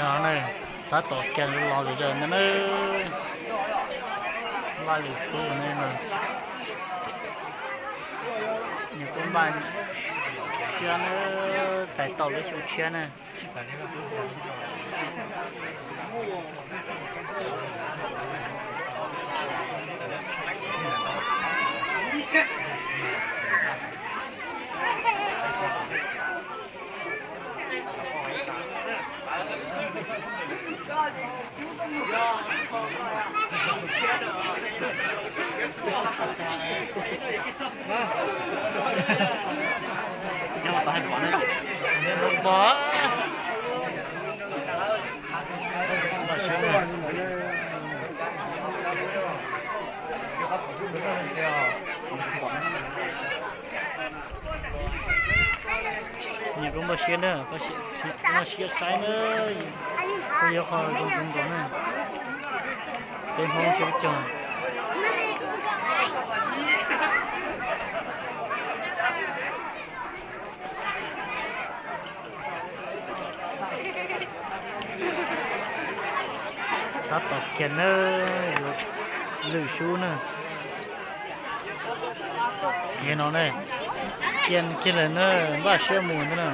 No ne, tab tom kiag los lwm zaus no na. Npaj lwm sub ne mas, nws kuj npaj siab na, tais tau lub xyoo tshiab na. Nws kuj npaj siab na, npaj siab saib na, kuj yog qhov zoo zoo nkaus na. Peb Hmoob tsis cog. Tab tom kiag na, yuav lwm sub na. Kiag no ne, kiag kiag lawm na, npaj siab mus ntag na.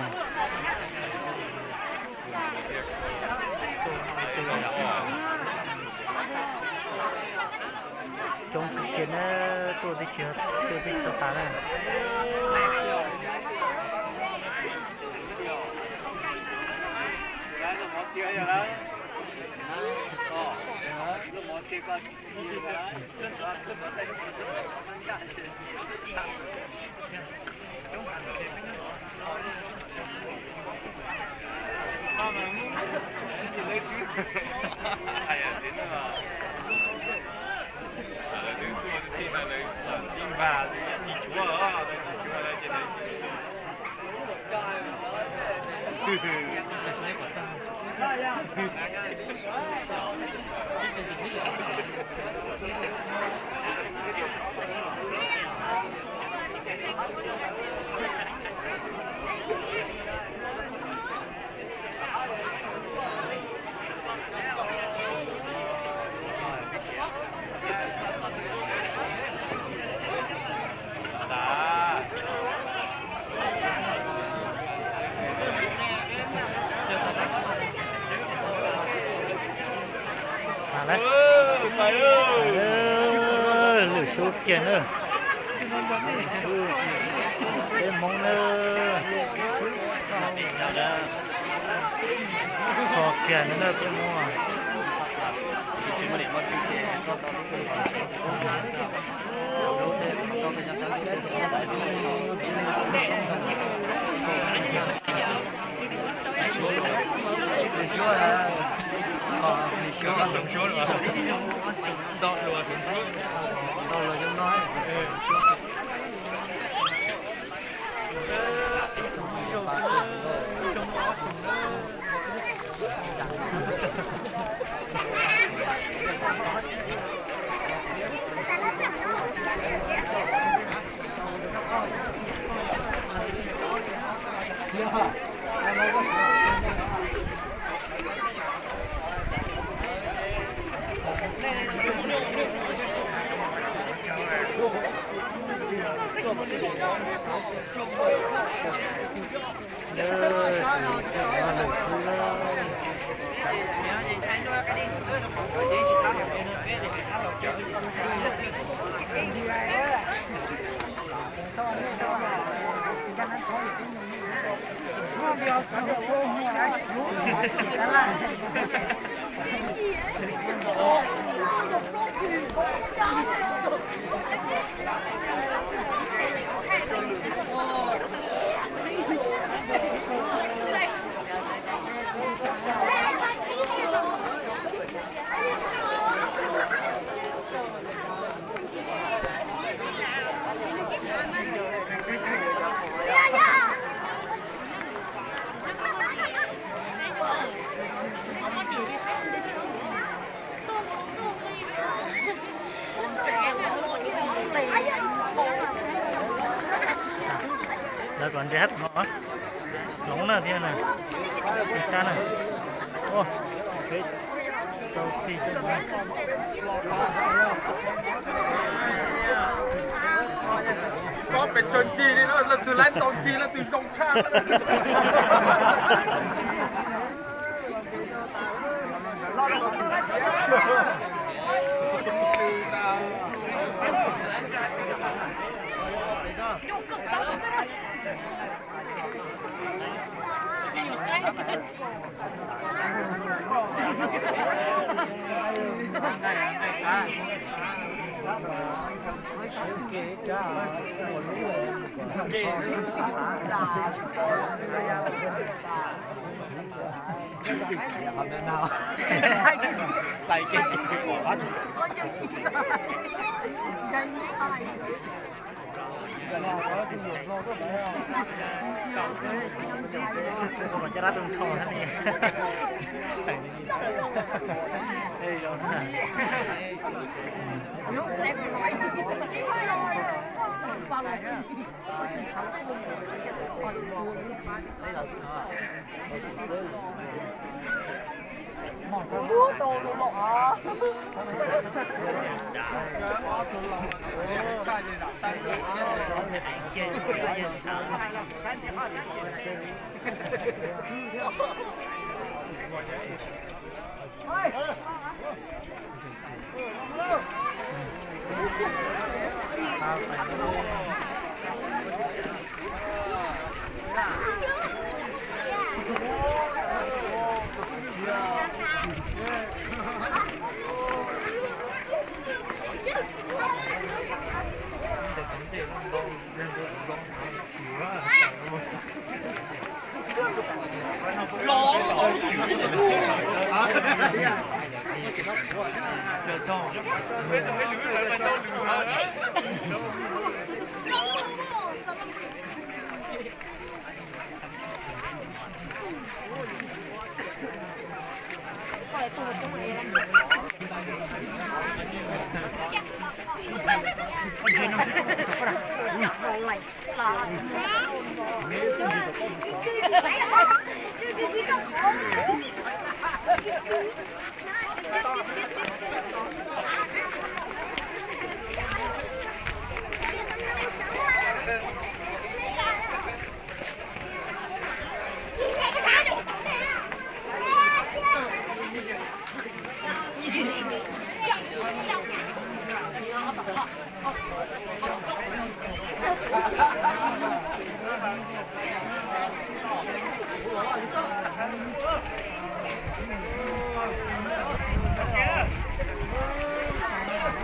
Coob tiag tiag na, tuaj tib si, tuaj tib si tau tas na. Lwm sub kiag na, lwm sub, peb Hmoob na, txog kiag na peb Hmoob. Lawv kom nrhiav no, hloov na thiab na, sab na. Koj pes tsawg ncig li no, leej twg laib ntau ncig leej twg zoo tshaj.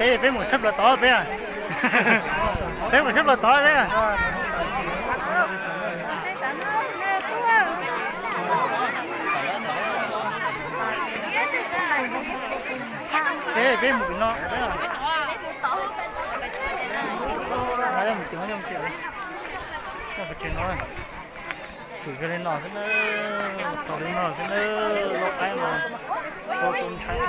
Peb, peb mus tshaj plaws tod peb. Peb mus tshaj plaws tod peb. Peb, peb mus no. Mus tsev no, mus tsev no. Tsum yog li no xwb na, xaus li no xwb na, lub qaib no tau tau ntshai na.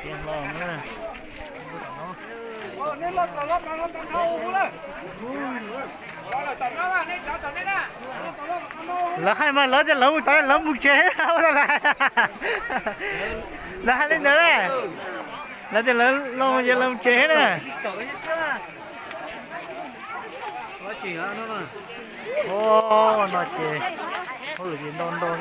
Tiag los na. Lawv hais mas lawv tias lawv mus tod lawv mus tsev, lawv hais li ntawd na. Lawv tias lawv los ces lawv mus tsev na. Ua no ces hauj lwm ces ntau ntau xwb.